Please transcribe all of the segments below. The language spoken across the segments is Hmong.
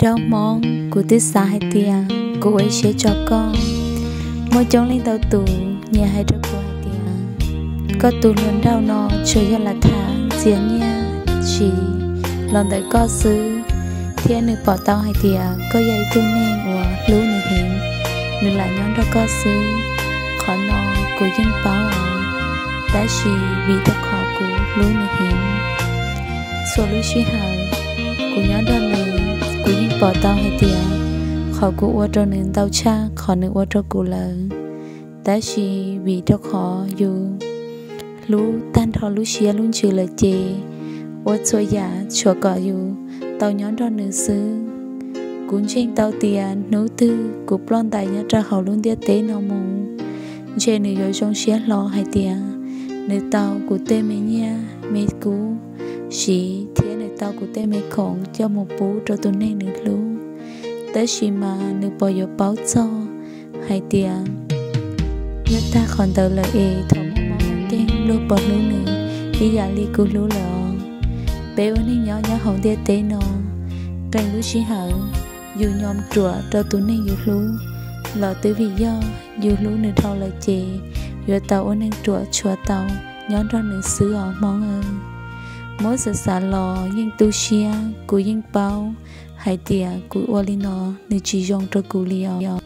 Nraug Hmoob, kuv twb xav hais tias kuv ua ib siab tso koj. Muaj coob leej ntau tus nyias hais rau kuv hais tias koj tus hluas nraug no tsuas yog lam tham ntxias nyiaj siv los ntawm koj xwb, thiab nws pom tau hais tias koj yog ib tug neeg uas hlub nws heev, nws lam nyob nrog koj xwb. Qhov no kuv yeej paub os, tab sis vim rau qhov kuv hlub nws heev, txhua lub sij hawm kuv nyob nrog nws, kuv yeej pom tau hais tias qhov kuv ua rau nws ntau tshaj qhov nws ua rau kuv lawm. Tab sis vim rau qhov yus hlub tag nrho lub siab lub ntsws lawm ces ua txhua yam tshuav kom yus tau nyob nrog nws xwb. Kuv ntseeg tau tias hnub twg kuv ploj ntais nyob rau hauv lub ntiaj teb no mus, ntshe nws yuav zoo siab hlo hais tias nws tau kuv tej me nyiaj me kub siv thiab nws tau kuv tej me khoom coj mus pub rau tus neeg nws hlub. Tab sis mas nws puas yuav paub txog hais tias nyob tag qhov ntawd lawm es thaum muaj mob muaj nkeeg luag puas hlub nws ib yam li kuv hlub lawm os? Peb ua neeg nyob nyob hauv ntiaj teb no, qee lub sij hawm yus nyom ruam rau tus neeg yus hlub los twb vim yog yus hlub nws dhau lawm ces yuav tau ua neeg ruam tshuav tau nyob nrog nws xwb os Hmoob. Muab xav xav los yeej tu siab, kuv yeej paub hais tias kuv ua li no nws tsis zoo rau kuv li os.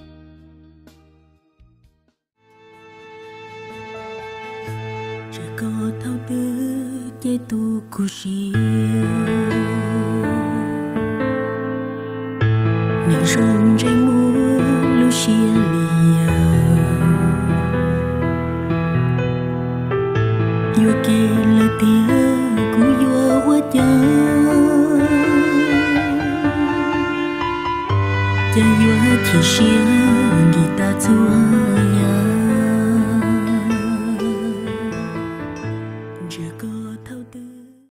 Tsam koj thaum twg ces tu kuv siab, nws zoo ntsej muag lub siab liam, yuam kev lawm tiag kuv yuav ua cas, cas yuav chim siab nkim tas txhua